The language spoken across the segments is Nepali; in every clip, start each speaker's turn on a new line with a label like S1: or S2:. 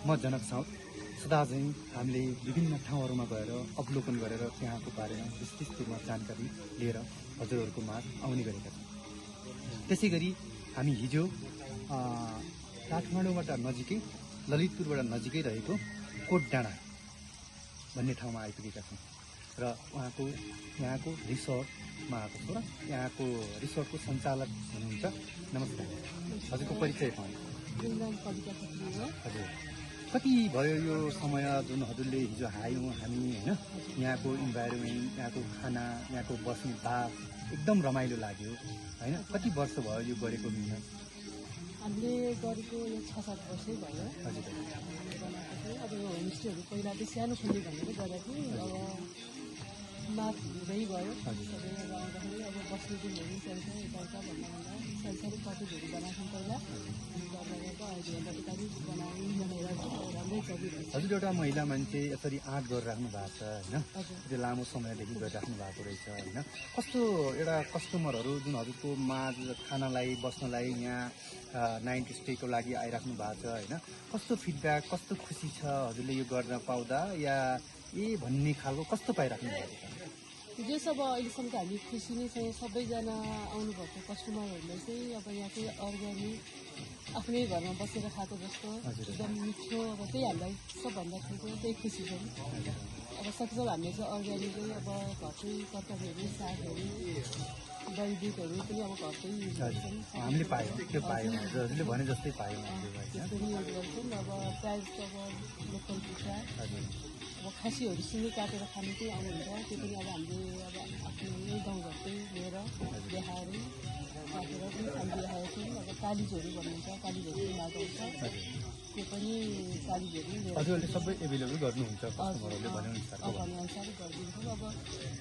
S1: म जनक साउद सदा चाहिँ हामीले विभिन्न ठाउँहरूमा गएर अवलोकन गरेर त्यहाँको बारेमा विस्तृत रूपमा जानकारी लिएर हजुरहरूको माझ आउने गरेका छौँ। त्यसै गरी हामी हिजो काठमाडौँबाट नजिकै ललितपुरबाट नजिकै रहेको कोटडाँडा भन्ने ठाउँमा आइपुगेका छौँ र यहाँको रिसोर्टमा आएको छु र यहाँको रिसोर्टको सञ्चालक हुनुहुन्छ। नमस्कार, हजुरको परिचय पाउँ। हजुर, कति भयो यो समय जुन हजुरले हिजो आयौँ हामी होइन? यहाँको इन्भाइरोमेन्ट, यहाँको खाना, यहाँको बस्ने बास एकदम रमाइलो लाग्यो होइन? कति वर्ष भयो यो गरेको मिहिनेत?
S2: हामीले गरेको यो 6-7 वर्षै भयो।
S1: हजुर,
S2: अब यो होमस्टेहरू पहिला चाहिँ सानो खुल्ने भनेर गर्दा थियो। अब माफ हुँदै गयो सबै। अब आउँदाखेरि अब बस्ने दिनहरू चाहिन्छ यताउता भन्दा सानो कटेजहरू बनाएको पहिला गर्दा अहिले बटुकारी बनाएर राम्रै चलिरहेको छ।
S1: हजुर, एउटा महिला मान्छे यसरी आँट गरिराख्नु भएको छ होइन? त्यो लामो समयदेखि गरिराख्नु भएको रहेछ होइन? कस्तो एउटा कस्टमरहरू जुन हजुरको माझ खानालाई बस्नलाई यहाँ नाइट स्टेको लागि आइराख्नु भएको छ होइन? कस्तो फिडब्याक, कस्तो खुसी छ हजुरले यो गर्न पाउँदा, या भन्ने खालको कस्तो पाइराख्नु भएको छ?
S2: जे सब अहिलेसम्म त हामी खुसी नै छौँ। सबैजना आउनुभएको कस्टमरहरूले चाहिँ अब यहाँ चाहिँ अर्ग्यानिक आफ्नै घरमा बसेर खाएको जस्तो एकदम मिठो, अब त्यही हामीलाई सबभन्दा ठुलो त्यही खुसी छ। अब सकेसम्म हामीले चाहिँ अर्ग्यानिकै अब घरकै तरकारीहरू, सागहरू, दही दुधहरू पनि अब घरकै युज गर्छौँ।
S1: हामीले पायौँ, त्यो पायौँ, हजुरले भने जस्तै पायौँ
S2: त्यसरी युज गर्छौँ। अब प्रायः जस्तो अब लोकल कुखुरा, अब खसीहरू सिँगै काटेर खानु चाहिँ आउनुहुन्छ। त्यो पनि अब हामीले अब आफ्नो यही गाउँघरकै लिएर देखाएर काटेर पनि खाइदिइरहेको छौँ। अब कालिजहरू भन्नुहुन्छ, कालिजहरू पनि लगाएको हुन्छ, त्यो पनि कालिजहरू लिएर
S1: हजुरले सबै एभाइलेबल गर्नुहुन्छ कस्टमरहरूले
S2: भनेअनुसार गरिदिन्छौँ। अब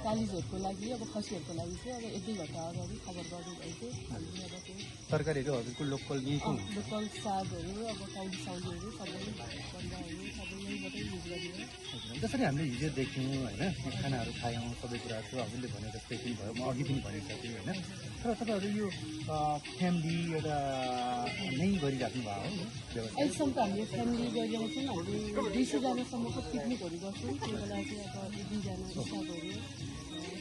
S2: कालिजहरूको लागि, अब खसीहरूको लागि चाहिँ अब 1-2 घन्टा अगाडि खबर गरिदिँदै चाहिँ हामीले अब त्यो
S1: तरकारीहरू हजुरको लोकल
S2: लोकल सागहरू, अब काउली साउलीहरू सबै बन्दाहरू सबै यहीँबाटै युज गरियो।
S1: जसरी हामीले हिजो देख्यौँ होइन, खानाहरू खायौँ, सबै कुराहरू हजुरले भने जस्तै पनि भयो, म अघि पनि भनिसकेँ होइन? तर तपाईँहरू यो फ्यामिली एउटा नै गरिराख्नु भयो हो?
S2: अहिलेसम्म त हामीले फ्यामिली गरिरहेछौँ। हामीले 200 जनासम्मको पिकनिकहरू गर्छौँ। त्यो बेला चाहिँ अब 2जना स्टाफहरू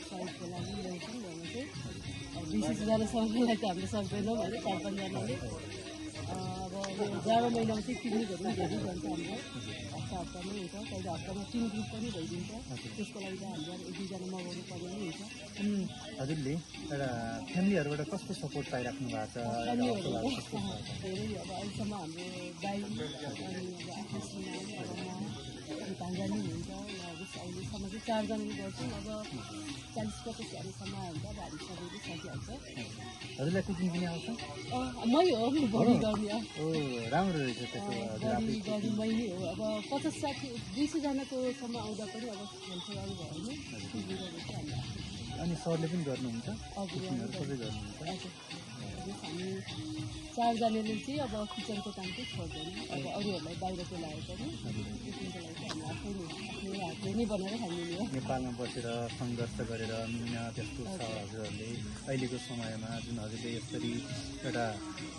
S2: साइडको लागि ल्याउँछौँ। ल्याउनु चाहिँ 200 जनासम्मलाई त हामीले सक्दैनौँ होइन, 4-5 जनाले। अब यो जाडो महिनामा चाहिँ पिकनिकहरू पनि धेरै जान्छ हाम्रो। हप्तामै हुन्छ, कहिले हप्तामा 3 ग्रुप पनि भइदिन्छ। त्यसको लागि त हामीले 1-2 जना मगाउनु पर्ने नै हुन्छ।
S1: हजुरले एउटा फ्यामिलीहरूबाट कस्तो सपोर्ट पाइराख्नु भएको छ?
S2: धेरै अब अहिलेसम्म हाम्रो दाइ अनि अब आफ्नो श्रीमान, अब म भान्जा नि हुन्छ। उहाँहरू अहिलेसम्म चाहिँ 4 जनाले गर्छौँ। अब 40-50 जनासम्म हुन्छ। अब हामी सबैले सकिहाल्छ।
S1: हजुरलाई कुकिङ पनि आउँछ?
S2: मै हो बढी गर्ने।
S1: राम्रो रहेछ त्यो।
S2: बढी मै नै हो। अब 50-60-200 जनाकोसम्म आउँदा पनि अब खेल्छौँ भयो भने।
S1: अनि सरले पनि गर्नुहुन्छ?
S2: सबै गर्नुहुन्छ। हामी 4 जनाले चाहिँ अब किचनको काम चाहिँ छोड्दैन। अब अरूहरूलाई बाहिरको लागेको पनि किचनको लागि चाहिँ हामी आफ्नै हातले नै बनाएर खाइदिने हो।
S1: नेपालमा बसेर सङ्घर्ष गरेर मिहिनेत यस्तो छ हजुरहरूले अहिलेको समयमा, जुन हजुरले यसरी एउटा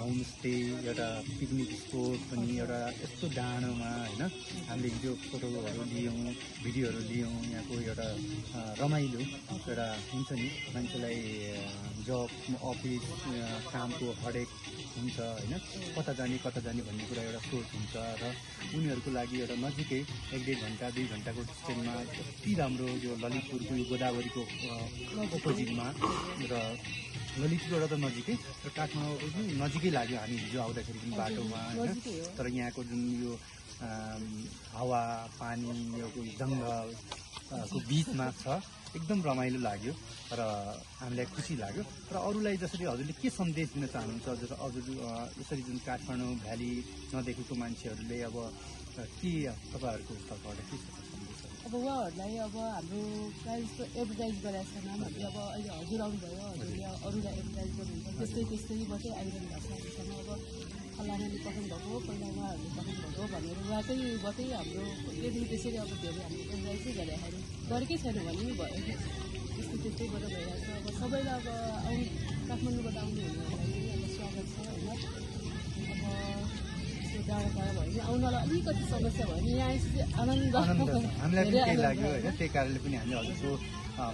S1: होमस्टे, एउटा पिकनिक स्पोट पनि एउटा यस्तो डाँडोमा होइन, हामीले हिजो फोटोहरू लियौँ, भिडियोहरू लियौँ। यहाँको एउटा रमाइलो एउटा हुन्छ नि, मान्छेलाई जब अफिस कामको हरेक हुन्छ होइन, कता जाने भन्ने कुरा एउटा सोच हुन्छ र उनीहरूको लागि एउटा नजिकै 1-1.5 घन्टा 2 घन्टाको डिस्टेन्समा यति राम्रो यो ललितपुरको यो गोदावरीको अपोजिटमा र ललितपुरबाट त नजिकै र काठमाडौँ पनि नजिकै लाग्यो हामी हिजो आउँदाखेरि पनि बाटोमा होइन। तर यहाँको जुन यो हावा पानी यो जङ्गलको बिचमा छ, एकदम रमाइलो लाग्यो र हामीलाई खुसी लाग्यो। र अरूलाई जसरी हजुरले के सन्देश दिन चाहनुहुन्छ? हजुर यसरी जुन काठमाडौँ भ्याली नदेखेको मान्छेहरूले अब के तपाईँहरूको तर्फबाट के छ सन्देश?
S2: अब उहाँहरूलाई अब हाम्रो प्रायः जस्तो एडभर्टाइज गराएको छैन। हामीले अब अहिले हजुर आउनुभयो, हजुरले अरूलाई एडभर्टाइज गर्नुहुन्छ, त्यस्तै मात्रै आइरहनु भएको छ अहिलेसम्म। अब फलानाले पठाउनु भएको, पहिला उहाँहरूले पठाउनु भएको भनेर उहाँकैबाटै हाम्रो पहिल्यैदेखि त्यसरी अब धेरै हामीले एडभर्टाइजै गरेकै छैन भने नि भयो। त्यस्तैबाट भइरहेको छ। अब सबैलाई अब काठमाडौँबाट आउनु हुनेहरूलाई अब स्वागत छ होइन। अब टाढा टाढा भयो भने आउनलाई अलिकति समस्या भयो भने यहाँ आएपछि आनन्द
S1: आनन्द छ हामीलाई पनि
S2: धेरै
S1: त्यही
S2: आनन्द
S1: लाग्यो
S2: होइन?
S1: होइन त्यही कारणले पनि हामीले हजुरको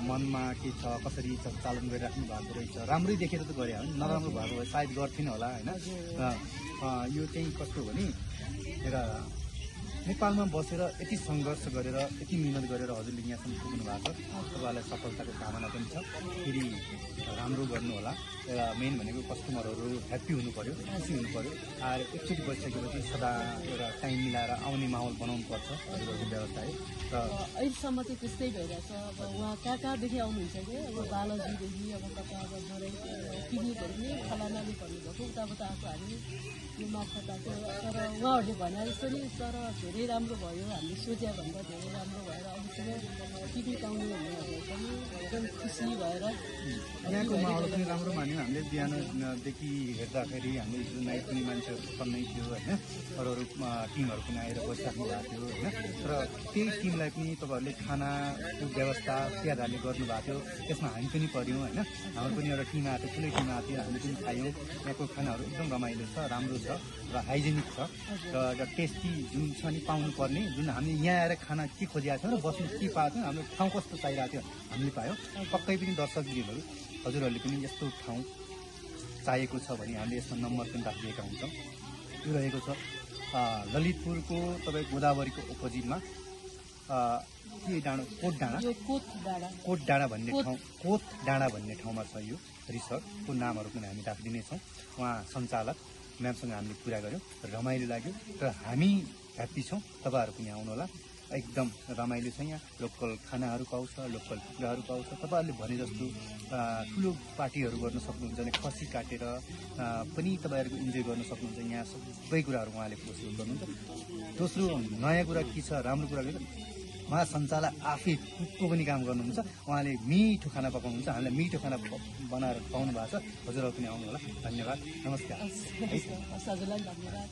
S1: मनमा के छ कसरी चालन गरिराख्नु भएको रहेछ राम्रै देखेर त गरे होइन नराम्रो भएको भए सायद गर्थेन होला होइन यो चाहिँ कस्तो भने र नेपालमा बसेर यति सङ्घर्ष गरेर यति मिहिनेत गरेर हजुरले यहाँसम्म पुग्नु भएको छ तपाईँलाई सफलताको कामना पनि छ फेरि राम्रो गर्नु होला मेन भनेको कस्टमरहरू ह्याप्पी हुनु पर्यो खुसी हुनु पर्यो आएर एकचोटि बसिसकेपछि सदा एउटा टाइम मिलाएर आउने माहौल बनाउनु पर्छ हजुरहरूको व्यवस्था है र
S2: अहिलेसम्म चाहिँ त्यस्तै भइरहेछ अब उहाँ कहाँ कहाँदेखि आउनुहुन्छ कि अब बालाजीदेखि अब कता अब मरै पिकनिकहरू पनि फलानाले भन्नुभएको उताबाट आएको हामी यो मार्फत आएको तर उहाँहरूले भने जस्तो नि तर धेरै राम्रो भयो हामीले सोचे भन्दा धेरै राम्रो भएर अहिलेसम्म पिकनिक आउनु भन्नेहरू पनि एकदम खुसी भएर
S1: यहाँको माहौल पनि राम्रो मान्यो हामीले बिहानदेखि हेर्दाखेरि हामीले जुन नाइट पनि मान्छेहरू कमै थियो होइन अरू टिमहरू पनि आएर बसिराख्नु भएको थियो होइन तर त्यही टिमलाई पनि तपाईँहरूले खानाको व्यवस्था प्याजहरूले गर्नुभएको थियो त्यसमा हामी पनि पऱ्यौँ होइन हाम्रो पनि एउटा टिम आएको थियो ठुलै टिम आएको थियो हामीले पनि खायौँ यहाँको खानाहरू एकदम रमाइलो छ राम्रो छ र हाइजेनिक छ र एउटा टेस्टी जुन छ नि पाउनुपर्ने जुन हामीले यहाँ आएर खाना के खोजिरहेको थियौँ र बस्नु के पाएको थियौँ हाम्रो ठाउँ कस्तो चाहिरहेको थियो हामीले पायौँ पक्कै पनि दर्शकहरू हजुरहरूले पनि यस्तो ठाउँ चाहिएको छ भने हामीले यसमा नम्बर पनि राखिदिएका हुन्छौँ यो रहेको छ ललितपुरको तपाईँ गोदावरीको अपोजिटमा के डाँडो कोट डाँडा
S2: यो कोट डाँडा
S1: कोट डाँडा भन्ने ठाउँ कोट डाँडा भन्ने ठाउँमा छ यो रिसोर्टको नामहरू पनि हामी राखिदिनेछौँ उहाँ सञ्चालक म्यामसँग हामीले कुरा गऱ्यौँ रमाइलो लाग्यो र हामी ह्याप्पी छौँ तपाईँहरू पनि आउनुहोला एकदम रमाइलो छ यहाँ लोकल खानाहरू पाउँछ लोकल कुराहरू पाउँछ तपाईँहरूले भने जस्तो ठुलो पार्टीहरू गर्न सक्नुहुन्छ भने खसी काटेर पनि तपाईँहरूको इन्जोय गर्न सक्नुहुन्छ यहाँ सबै कुराहरू उहाँले पोसिबल गर्नुहुन्छ दोस्रो नयाँ कुरा के छ राम्रो कुरा के छ उहाँ सञ्चालक आफै कुकको पनि काम गर्नुहुन्छ उहाँले मिठो खाना पकाउनुहुन्छ हामीलाई मिठो खाना बनाएर खुवाउनु भएको छ हजुरहरू पनि आउनु होला धन्यवाद नमस्कार
S2: हजुरलाई धन्यवाद।